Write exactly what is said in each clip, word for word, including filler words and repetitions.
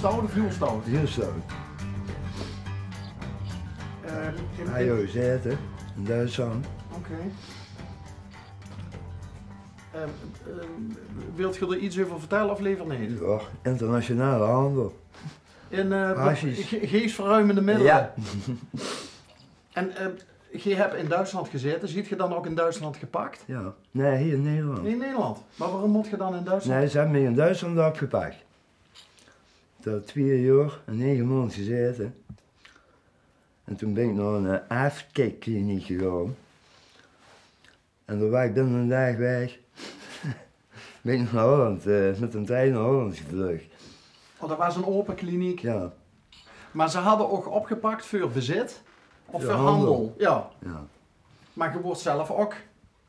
Oude vuurstout. Vuurstout. Eh, in, in, jao, gezaete in Duitsland. Oké. Eh, eh, wilt ge d'r iets euver vertelle of lever neet? Jao, internationale handel. In, eh, hashish. Ge-, geestverruimende middele. Jao. En, eh, ge hebt in Duitsland gezeten. Ziet ge dan ook in Duitsland gepakt? Jao. Nae, hie in Nederland. In Nederland? Maar waarom moet ge dan in Duitsland? Nae, ze hebbe mich in Duitsland opgepakt. Dao heb ich twieë jaor en nege maond gezaete. En toen bin ich nao ein, eh, aafkijkkliniek gegange. En dao waar ich binne eine daag weg. Bin ich nao Holland, eh, mit eine trein nao Holland gevlöch. Oh, dat was ein ope kliniek. Jao. Maar ze hadden ook opgepakt voor bezit of voor handel. Jao. Jao. Maar ge wordt zelf ook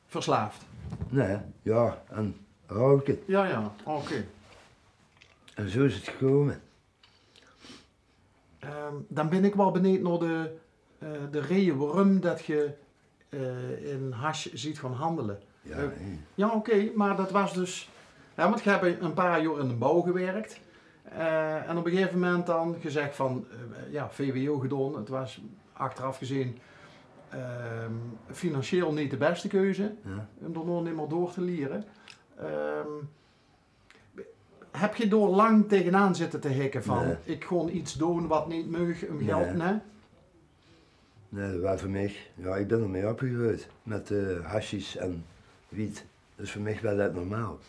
verslaafd? Nae, jao, aan roke. Jao, jao, oké. En zoe is 't gekómme. Ehm, dan bin ik waal beneejd nao de, eh, de reje waorum dat ge, eh, in hash ziet gaon handele. Jao, eh, jao, oké, maar dat was dus, jao, want ge hebbe ein paar jaor in de bouw gewerkt. Eh, en op ein gegaeve moment dan gezegd van, eh, jao, V W O gedaon. Het was achteraf gezeen, ehm, financieel neet de beste keuze, jao, um daonao nimmer door te liere. Ehm, Heb ge dao lang tegenaan zitte te hikke van, nae, ik gaon iets doon wat neet meug um geld, nae? Nae, dat waar veur mich, jao, ik bin d'r mei opgegreujd, mit, eh, hashish en wiet. Dus veur mich waar dat normaal.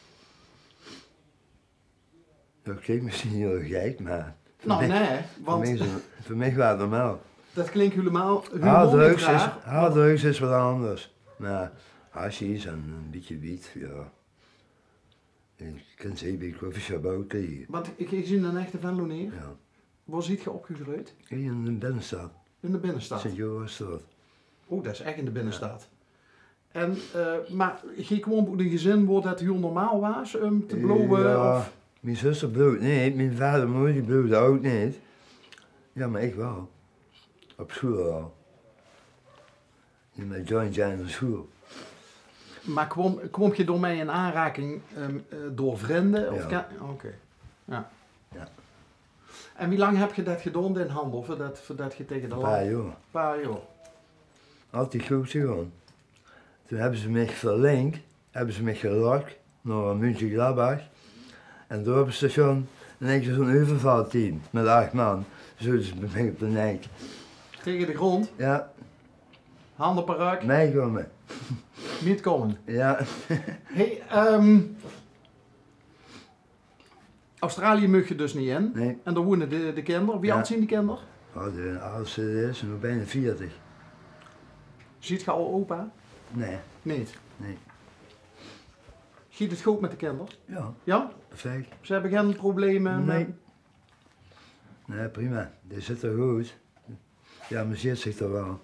Dat klink misschien hiel gek, maar veur mich, nae, veur mich is 't, veur mich waar 't normaal. Dat klink hielemaol, hielemaol neet raar. Harddrugs is, harddrugs is wat anders. Maar hashish en ein bietje wiet, jao. Ich kin ze bie de koffieshop ouch kriege. Want ik, ik zeen ein echte Venlonaer. Jao. Wao ziet ge opgegreujd? Hie in de binnestad. In de binnestad? Sint-Jorisstraot. Oh, dat is echt in de binnestad. Jao. En, eh, maar ge kwoomt oet ein gezin wao dat hiel normaal was um te blowe, jao, of? Mien zuster bloowde neet, mien vader en moder die bloowde ouch neet. Jao, maar ik waal. Op school waal. Mit John Jennings School. Maar kwoomt, kwoomt ge daomei in aanraking, ehm, eh, door vrinde? Of, jao, oké. Jao. Jao. En wie lang hebt ge dat gedaon, den handel, veurdat, veurdat ge tege de lamp... Paar jaor. Paar jaor. Altied good gedaon. Toen hebbe ze mich verlink. Hebbe ze mich gelok nao Mönchengladbach. En dao op 't station in eine kier zoe'n euvervalteam mit ach man. Zoe, dus bie mich op de nek. Tege de grond? Jao. Hande parak? Meigomme. Neet kómme. Jao. Hey, ehm, Australië mug ge dus neet in. Nae. En dao woene de, de kinder. Wie ald zien de kinder? Oh, de aldste is noe bienao veertig. Ziet ge al opa? Nae. Neet? Nae. Giet 't good mit de kinder? Jao. Jao? Perfect. Ze hebbe gein probleme mit... Nae. Nae, prima. Die zitte good. Die amuseert zich toch waal.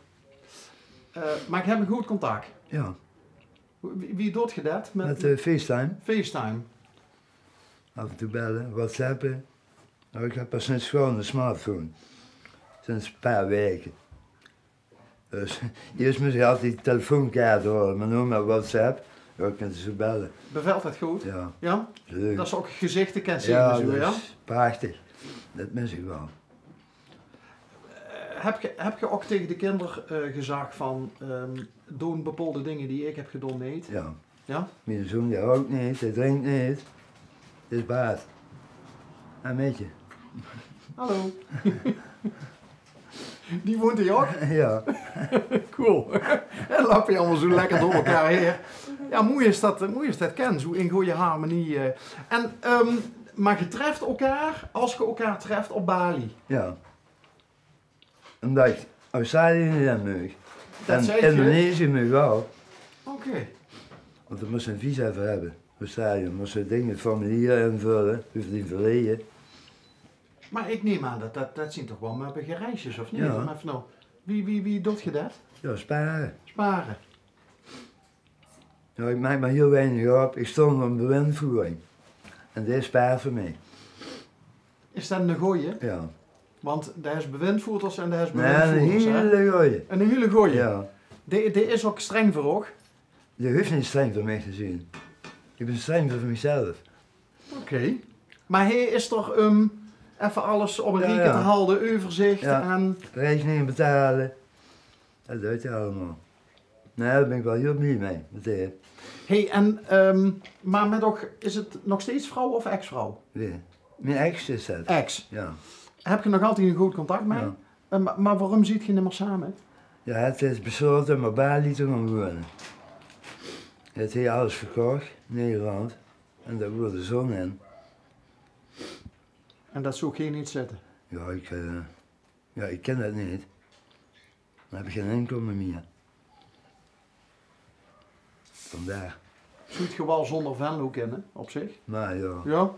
Eh, maar ge hebbe good contact? Jao. Wie, wie doot ge dat? Mit, eh, FaceTime. FaceTime. Af en toe belle, WhatsAppe. Noe, ik heb pas sinds gewoon ein smartphone. Sinds ein paar waeke. Dus iers mós ik altied telefoonkaarte haole, maar noe mit WhatsApp, jao, kins se zoe belle. Bevelt dat good? Jao. Jao? Leuk. Dat se ouch gezichte kins zeen en zoe, jao? Dat is prachtig. Dat mis ik waal. Eh, heb ge, heb ge ouch tege de kinder, eh, gezag van, ehm, doon bepaolde dinger die ik heb gedaon neet? Jao. Jao? Miene zoon die rook neet, dae drink neet. Dit is Bart. En Metje. Hallo. Die woont hie ouch? Jao. Cool. En lappe allemaol zoe lekker door elkaar haer. Jao, moei is dat, moei is dat kin, zoe in gooj harmonie, eh. En, ehm, maar ge treft elkaar, als ge elkaar treft, op Bali? Jao. Umdat ik Australië neet in meug. En Indonesië meug waal. Oké. Want dao mós se ein visa veur hebbe. Australië, mós se dinger, formuliere invulle, euver dien verleje. Maar ik neem aan dat, dat, dat zien toch waal meppige reisjes, of neet? Jao. Of noe, wie, wie, wie doot ge dat? Jao, spare. Spare. Jao, ik maak maar hiel weinig op. Ik stóng veur bewindvoering. En dae spaart veur mich. Is dat eine gooje? Jao. Want d'r is bewindvoerders en d'r is bewindvoerders, hè? Nae, eine hiele gooje. Eine hiele gooje? Jao. Dae, dae is ouch streng veur uch? Dae hoof neet streng veur mich te zien. Ik bin streng veur michzelf. Oké. Maar hae is toch, ehm, Effe alles op ein rieke te halde, euverzich en rekening betale. Det deit 'r allemaol. Nae, dao bin ik waal hiel blie mei, mit häör. Hey, en, ehm, maar mit och, is het nog steeds vrouw of ex-vrouw? Wae? Mien ex is det. Ex? Ja. Hebt ge nog altied ein good contact mei? Ja. Eh, maar, maar waorum ziet ge nimmer same? Ja, het is beslote um op Bali te gaon wone. Het haet alles verkoch, Nederland. En dao woort de zon in. En det zoog ge neet zitte? Ja, ik, eh, ja, ik kin det neet. Dan heb ik gein inkome mier. Vandaar. Zoot ge waal zonder Venlo kinne, op zich? Maar ja. Ja?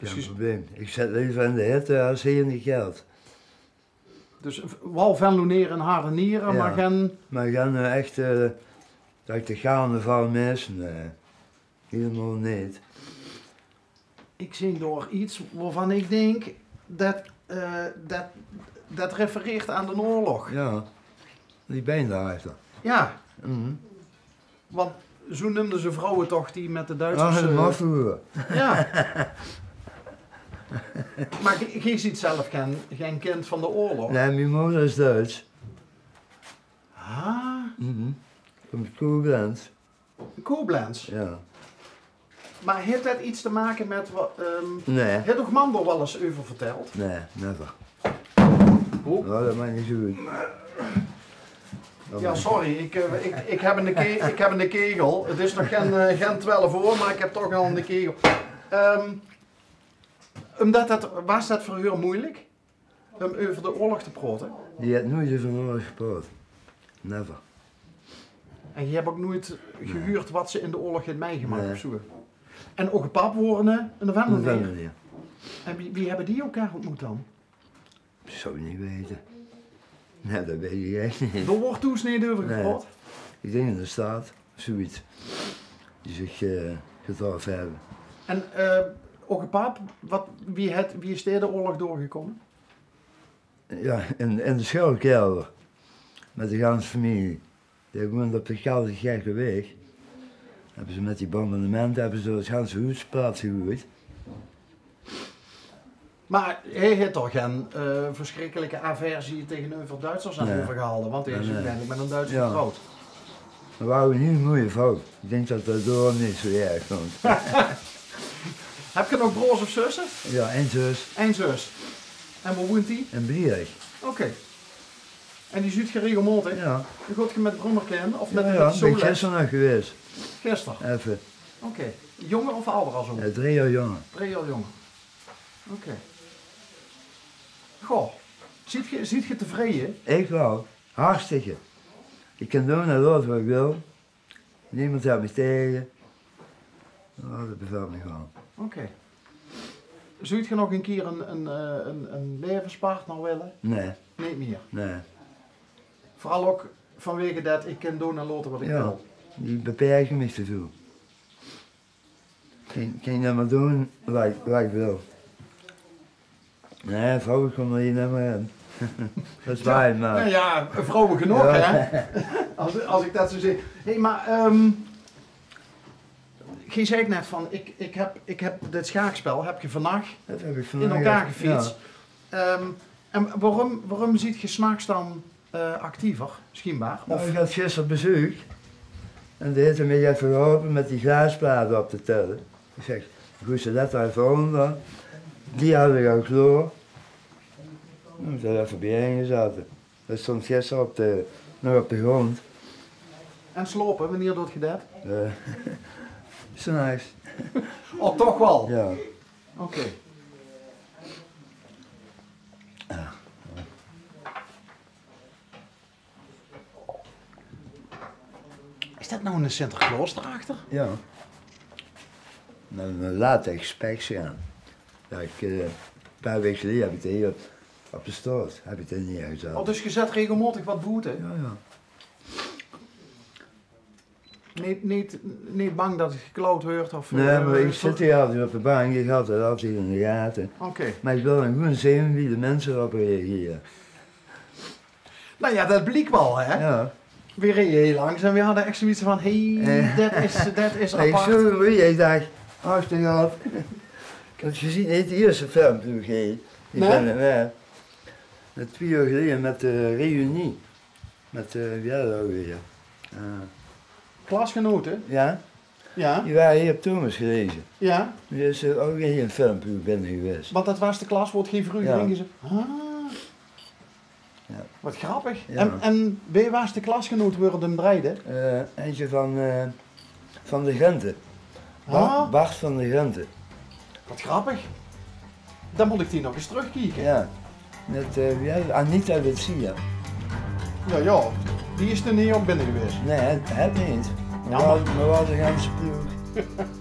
Gein probleem. Ik zit lever in de hitte as hie in de kelt. Dus waal Venlonaer in hart en niere, maar gein... Maar gein, eh, echte, eh, det ik de carnaval mis, nae. Hielemaol neet. Ik zeen dao iets waovan ik dink, det, eh, det, det refereert aan den oorlog. Ja, die bein dao achter. Ja. Want zoe neumde ze vrouwe toch die mit de Duitsers, eh, ja. Maar ge-, ge ziet zelf gein, gein kind van den oorlog. Nae, mien moder is Duits. Ah. Komt Koblenz. Koblenz? Ja. Maar haet det iets te make mit wa-, ehm, haet uch mam dao waal ens euver verteld? Nae, never. Hoe? Ja, det maak neet zoe oet. Ja, sorry, ik, eh, ik, ik heb ein ke-, ik heb ein kegel. Het is nog gein, eh, gein twelf oor, maar ik heb toch al ein kegel. Ehm, umdet det, waas det veur häör meujelik? Um euver den oorlog te praote? Die haet noeit euver den oorlog gepraot. Never. En ge hebt ok noeit gehuurd wat ze in den oorlog haet mitgemaak of zoe? En och pap woor ein, eh, ein Venlonaer? Ein Venlonaer. En wie, wie hebbe die elkaar ontmoet dan? Zou ik neet weite. Nae, det weit ik ech neet. Dao woort thoes neet euver gepraot? Ik dink in de stad. Zoeiets. Die zich, eh, getraof hebbe. En, eh, och pap, wat, wie het, wie is dae den oorlog doorgekómme? Ja, in, in de schuilkelder. Mit de ganse femilie. Dae woont op de Kelder Gekkeweg. Hebbe ze mit die bombardemente, hebbe ze 't ganse hoes plat gegoeid. Maar hae haet toch gein, eh, verschrikkelike aversie taengeneuver Duitsers aan euvergehalde, want hae is oeteindelik mit ein Duitser getrouwd. Det waas ein hiel moeie vrouw. Ik dink det det daorum neet zoe erg vónj. Hebt ge nog broors of zusse? Ja, ein zus. Ein zus. En wo woont die? In Blierick. Oké. En die zuut ge regelmaotig? Ja. Gaot ge mit brommerke of mit de Solex? Ja, ja, bin ik gister nog gewaes. Gister? Effe. Oké. Jónger of alder as oom? Ja, drie jaor jónger. Drie jaor jónger. Oké. Goh. Ziet ge, ziet ge tevreje? Ik waal. Hartstikke. Ik kin doon en laote wat ik wil. Niemes hèlt mich taenge. Ja, det bevèlt mich waal. Oké. Zouwt geer nog ein kier ein, ein, eh, ein, ein laevespartner wille? Nae. Neet mier? Nae. Veural ok vanwege det ich kin doon en laote waat ich wil. Die beperke mich te väöl. Kin, kin neet mier doon waat ich, waat ich wil. Nae, vrouwe kómme hie neet mier in. Det is waor, mer... Noe ja, vrouwe genóg, hè? As, as ich det zoe zèk. Hé, mer, ehm, geer zag net van, ich, ich höb, ich höb dit sjaakspel, höb geer vannach in elkaar gefiets. Ehm, en waorum, waorum zeet geer 's nachs dan eh, actiever, sjienbaar. Noe, ich had gister bezeuk. En dae haet mich effe geholpe mit die glaasplate op te tèlle. Ich zèk: "Goej ze det d'r effe ónger. Die had ich al klaor." Noe, det effe biejein gezatte. Det stóng gister op de, nog op de grónd. En slaope, wienier doot geer det? Eh, 's nachs. Oh, toch waal? Ja. Oké. Is det noe eine Sinterklaos dao achter? Ja. Noe, ein latex pekske aan. Ja, ich, eh, ein paar waeke geleje höb ich dae hie op, op de straot, höb ich dae neergezat. Oh, dus geer zèt regelmaotig waat boete? Ja, ja. Neet, neet, neet bang det 't geklauwd wuuert of... Nae, eh, mer ich zit hie altied op de bank, ich haw det altied in de gate. Oké. Mer ich wil dan gewoen zeen wie de minse d'rop reagere. Noe ja, det bleek waal, hè? Ja. Veer reje hieël langs en veer hadde ech zoeiets van: "Hé, det is, det is apart." Ich zoog 'm, ich dach: "Ach, det geit." Want gezeen, neet de ierste filmploeg, hè. Die Nae? Binne, nae. Mit twieë jaor geleje mit de reunie. Mit, eh, wie hèt dat ouch weer? Eh, Klasgenote? Jao. Jao. Die wore hie op Thomas geleje. Jao. Die is, eh, ouch hie in filmploeg binne gewaes. Want dat waas de klas wo geer vreuger in gezete. Ah. Jao. Wat grappig. Jao. En, en wae waas de klasgenoot wo 't um dreide? Eh, eintje van, eh, van de Gente. Bar-, Ah. Bart van de Gente. Wat grappig. Dan mót ich die nog ins trökkieke. Jao. Mit, eh, wie hèt 't? Anita Witsier. Jao, jao. Die is d'r neet op binne gewaes. Nae, 't, 't neet. Mer Jaomer. Waal, mer waal de ganse ploeg.